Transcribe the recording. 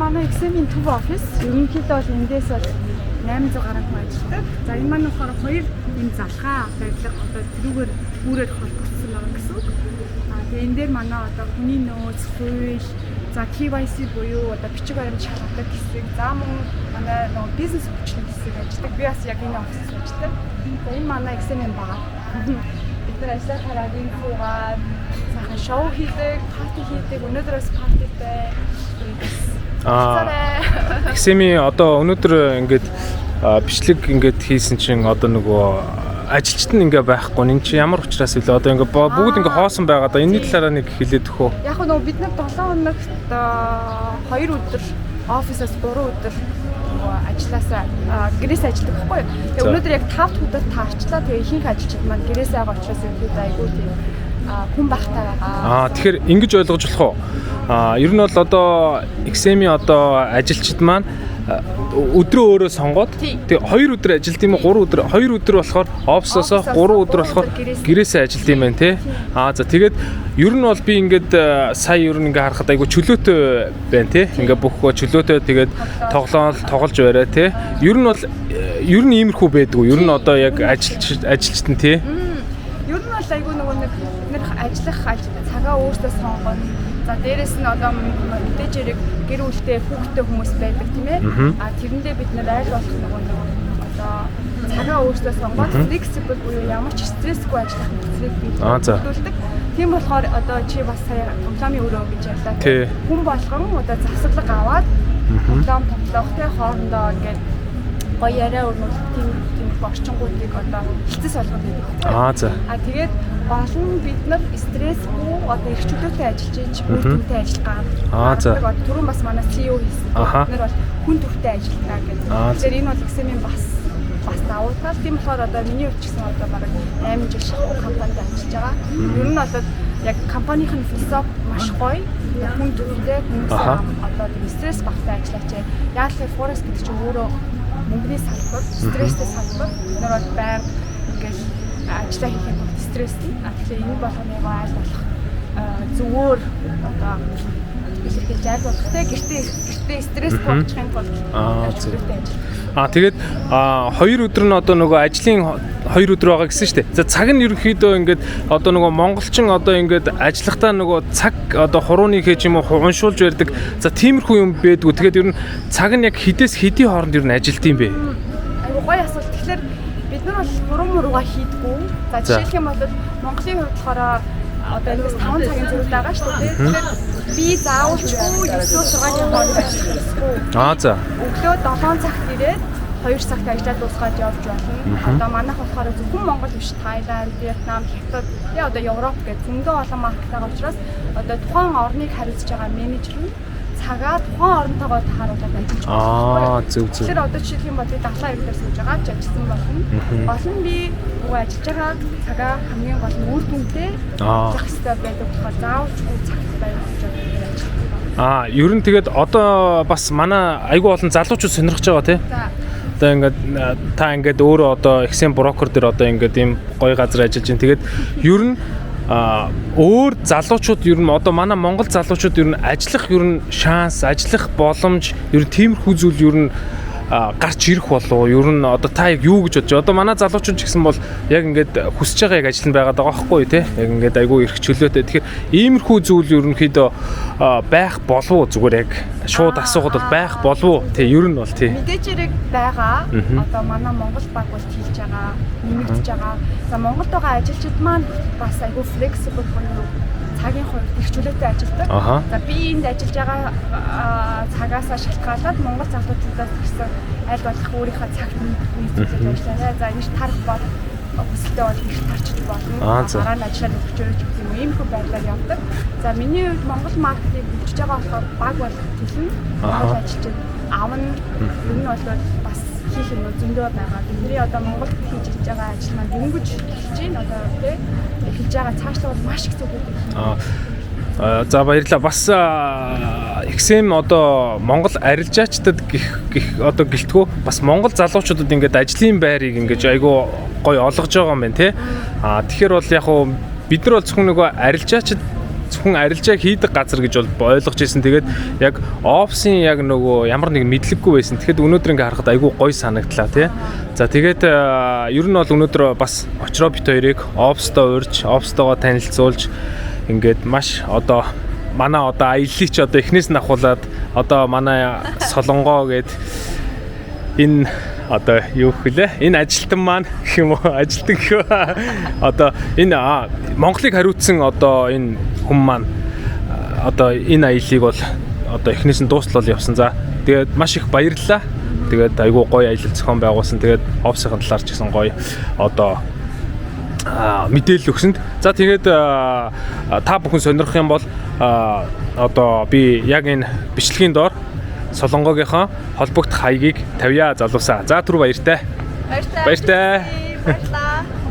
Манай XM-ийн төв офис. Ерөнхийдөө бол эндээс бол 800 гаруй хүн ажилладаг. За, энэ маань болохоор хоёр юм залгаа барилга, одоо тэрүүгээр бүрээр холбогдсон байгаа гэсэн үг. Аа, тэгээ энэ дээр манай одоо хүний нөөц, хууль, за KYC буюу одоо бичиг баримт шалгадаг хэсэг, за мөн манай нөгөө бизнес хөгжлийн хэсэг ажилладаг. Би бас яг энэ офисд ажилладаг. За, энэ манай XM-ийн бар. Бид нар ажиллаа хараад энэ суугаад сайхан шоу хийдэг, party хийдэг. Өнөөдөр бас party тай. XM-ийн одоо өнөөдөр ингээд бичлэг ингээд хийсэн чинь одоо нөгөө ажилчид нь ингээ байхгүй. Энэ чинь ямар учраас вэ? Одоо ингээ бүгд ингээ хоосон байгаа да. Энэний талаараа нэг хэлээд өгөө. Яг нөгөө бид нар 7 хоногт 2 өдөр офисоос, 3 өдөр нөгөө ажилласаа гэрээс ажилладаг байхгүй юу. Тэгээ өнөөдөр яг 5 дахь өдөр таарчлаа. Тэгээ ихэнх ажилчид маань гэрээс байгаа учраас ерөнхийдөө айгүй тийм хүн багтай байгаа. Тэгэхээр ингэж ойлгож болох уу? Ер нь бол одоо XM-ийн одоо ажилчид маань өдрөө өөрөө сонгоод, тэгээ 2 өдөр ажилт юм уу, 3 өдөр, 2 өдөр болохоор офисоосоо, Офисоос, 3 өдөр болохоор өдөр гэрээс. Гэрээсээ ажилт юм байна те. За, тэгээд ер нь бол би ингээд сая ер нь ингээ харахад айгу чөлөөтэй байна те. Ингээ бүх чөлөөтэй, тэгээд тоглоом тоглож барай те. Ер нь бол ер нь иймэрхүү байдгүй. Ер нь одоо яг ажилчид нь те. Ер нь бол айгүй нөгөө нэг бид нар ажиллах цагаа өөртөө сонгоно. За, дээрэс нь одоо мэдээж хэрэг гэр бүлтэй, хүүхэдтэй хүмүүс байдаг, тийм ээ. Тэрэндээ бид нар айл болох нөгөө нэг одоо цагаа өөртөө сонгоод flexible буюу ямар ч стрессгүй ажиллах нөхцөлийг бий бүрдүүлдэг. Тийм болохоор одоо чи бас сая тоглоомын өрөө гэж ярьлаа. Хүн болгон одоо завсарлага аваад тоглоом тоглох те, хоорондоо ингээд гоё яриа өрнүүлэх тийм тиймэрхүү орчингуудыг одоо хэлцээс олгоод байдаг байхгүй юу? Тэгээд гол нь бид нар стрессгүй, одоо эрх чөлөөтэй ажиллаж иж үр дүнтэй ажиллах гаргадаг. Одоо түрүүн бас манай CEO хэлсэн. Бид нар бол хүн төртэй ажилладаг гэдэг. Тэгэхээр энэ бол XM-ийн бас давуу тал. Тийм болохоор одоо миний хувьд ч гэсэн одоо бараг 8 жил шахуу компанид ажиллаж байгаа. Ер нь бол яг компанийн философи маш гоё. Хүн төртэй, хүмүүсээ одоо тийм стресс багтай ажиллаач. Яг л Forex гэдэг чинь өөрөө мөнгөний салбар, стресстэй салбар. Бид нар бол байнга ингээл ажиллаа хийхэд тулд стресстэй. Тэгэхээр энэ болгоно яг айл болох зөвөр одоо илэрхийлж айл болох те, гэртээ стрессгүй очихын тулд чөлөөтэй ажиллах. Тэгээд 2 өдөр нь одоо нөгөө ажлын 2 өдөр байгаа гэсэн шүү дээ. За, цаг нь ерөнхийдөө ингээд одоо нөгөө монголчин одоо ингээд ажиллахдаа нөгөө цаг одоо хурууны хэ ч юм уу уншуулж барьдаг. За, тиймэрхүү юм байдгүй. Тэгээд ер нь цаг нь яг хэдээс хэдийн хооронд ер нь ажилт юм бэ? Айгу гоё асуулт. Тэгэхээр бид нар бол буруу мурууга хийдгүү. За, жишээлх юм бол Монголын хувьд болохоор одоо эндээс 5 цагийн зөрүүд байгаа шүү дээ. Тэгэхээр би заавалчгүй 9-6-ийн хооронд ажиллах ёсгүй. Өглөө 7 цагт ирээд 2 цагт ажиллаад дуусгаад явж болно. Одоо манайх болохоор зөвхөн Монгол биш, Таиланд, Вьетнам, Хятад, яа одоо Европ гэх зөндөө олон market байгаа учраас одоо тухайн орныг хариуцж байгаа менежер нь цагаа тухайн оронтойгоо тааруулаад ажиллаж байна. Зөв зөв. Тэгэхээр одоо жишээлх юм бол би далайн эргээр сууж байгаа ч ажилласан болно. Гол нь би нөгөө ажиллаж байгаа цагаа хамгийн гол нь үр дүнтэй ажиллах хэрэгтэй байдаг болохоор заавалчгүй цагт баримтаж ажиллах. Ер нь тэгээд одоо бас манай айгүй олон залуучууд сонирхож байгаа тий. Одоо ингээд та ингээд өөрөө одоо XM брокер дээр одоо ингээд ийм гоё газар ажиллаж байна. Тэгээд ер нь өөр залуучууд, ер нь одоо манай Монгол залуучууд ер нь ажиллах ер нь шанс, ажиллах боломж, ер нь тиймэрхүү зүйл ер нь гарч ирэх болов уу? Ер нь одоо та яг юу гэж бодож байна? Одоо манай залуучууд ч гэсэн бол яг ингээд хүсэж байгаа яг ажил нь байгаад байгаа байхгүй юу, те? Яг ингээд айгүй эрх чөлөөтэй. Тэгэхээр иймэрхүү зүйл ерөнхийдөө байх болов уу? Зүгээр яг шууд асуухад бол байх болов уу? Тэ, ер нь бол тий. Мэдээж хэрэг байгаа. Одоо манай Монгол баг бол хийлж байгаа, нэмэгдэж байгаа. За, Монголд байгаа ажилчид маань бас айгүй flexible буюу цагийн хувьд их чөлөөтэй ажилладаг. За, би энд ажиллаж байгаа цагаасаа шалтгаалаад Монгол залуучуудаас гэсэн аль болох өөрийнхөө цагт нийцүүлж ажиллаарай. За, энэ тарах бол хүсэлтэй бол их тарчиж болно. Дараа нь ажиллаад өгчөөж гэх юм, иймэрхүү байдлаар явдаг. За, миний хувьд Монгол market ыг хөгжиж байгаа болохоор баг бол хэлнэ. Монгол ажилчид авна. Ер нь бол бас хийх юм зөндөө байгаа. Бидний одоо Монголд хийж хийж байгаа ажил маань дөнгөж эхэлж байна. Одоо тий, эхэлж байгаа, цаашлаа бол маш их зүйлүүд их. За, баярлалаа. Бас XM одоо Монгол арилжаачдад гих одоо гэлтгүү бас Монгол залуучуудад ингээд ажлын байрыг ингээд айгүй гоё олгож байгаа юм байна тий. Тэгэхээр бол яг уу бид нар бол зөвхөн нөгөө арилжаачд зөвхөн арилжаа хийдэг газар гэж бол ойлгож ирсэн. Тэгээд яг офисын яг нөгөө ямар нэг мэдлэггүй байсан. Тэгэхэд өнөөдөр ингээ харахад айгүй гоё санагдлаа тий. За тэгээд ер нь бол өнөөдөр бас очроо бит хоёрыг офистоо урьж, офистойгоо танилцуулж ингээд маш одоо манай одоо аяллыг ч одоо эхнээс нь ахуулаад одоо манай Солонгоо гээд энэ одоо юу хөлээ? Энэ ажилтан маань гэх юм уу? Ажилтан гэх юм. Одоо энэ Монголыг хариуцсан одоо энэ хүн маань одоо энэ аяллыг бол одоо эхнээс нь дуустал явсан. За тэгээд маш их баярлалаа. Тэгээд айгүй гоё аялал зохион байгуулсан. Тэгээд офисын талаар ч гэсэн гоё одоо мэдээлэл өгсөнд. За тэгээд та бүхэн сонирхох юм бол одоо би яг энэ бичлэгийн доор Солонгогийнхоо холбогдох хаягийг тавья залуусаа. За түр баяртай. Баяртай. Баяртай. Баярлалаа.